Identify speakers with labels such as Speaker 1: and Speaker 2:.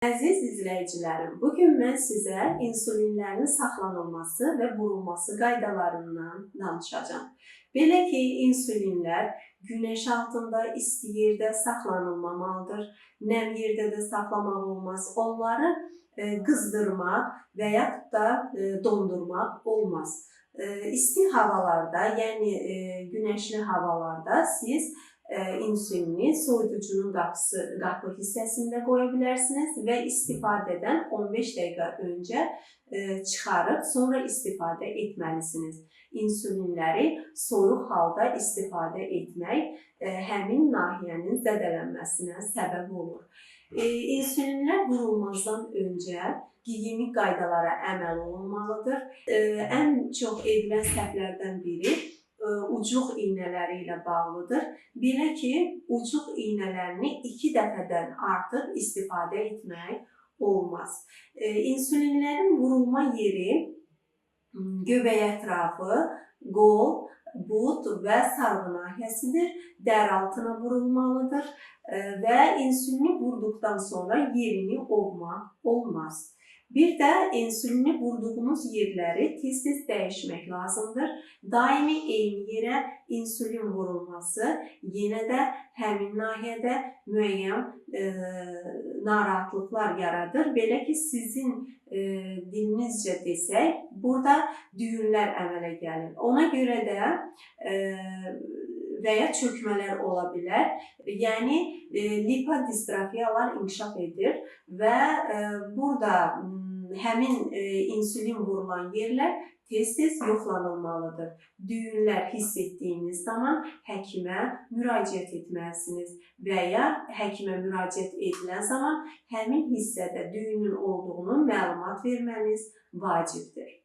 Speaker 1: Əziz izləyicilərim, bu gün mən sizə insulinlərin saxlanılması və vurulması qaydalarından danışacağam. Belə ki, insulinlər günəş altında, isti yerdə saxlanılmamalıdır. Nəm yerdə də saxlamaq olmaz. Onları qızdırmaq və yaxud da dondurmaq olmaz. İsti havalarda, yəni günəşli havalarda siz insulini soyuducunun qapı hissəsində qoya bilərsiniz və istifadədən 15 dəqiqə öncə çıxarıb sonra istifadə etməlisiniz. İnsulinləri soyuq halda istifadə etmək həmin nahiyənin zədələnməsinə səbəb olur. İnsulinlər vurulmazdan öncə gigiyenik qaydalara əməl olunmalıdır. Ən çox edilən səhvlərdən biri ucuq iynələri ilə bağlıdır. Belə ki, ucuq iynələrini 2 dəfədən artıq istifadə etmək olmaz. İnsulinlərin vurulma yeri göbək ətrafı, qol, but və sarğı nahiyəsidir. Dəri altına vurulmalıdır və insulini vurduqdan sonra yerini ovmaq olmaz. Bir də insulini vurduğumuz yerləri tez-tez dəyişmək lazımdır. Daimi eyni yerə insulin vurulması yenə də həmin nahiyədə müəyyən narahatlıqlar yaradır. Belə ki, sizin dilinizcə desək, burada düyünlər əmələ gəlir. Ona görə də və ya çökmələr ola bilər. Yəni lipodistrofiyalar inkişaf edir və burada həmin insulin vurulan yerlər tez-tez yoxlanılmalıdır. Düyünlər hiss etdiyiniz zaman həkimə müraciət etməlisiniz və ya həkimə müraciət edilən zaman həmin hissədə düyünün olduğunu məlumat verməniz vacibdir.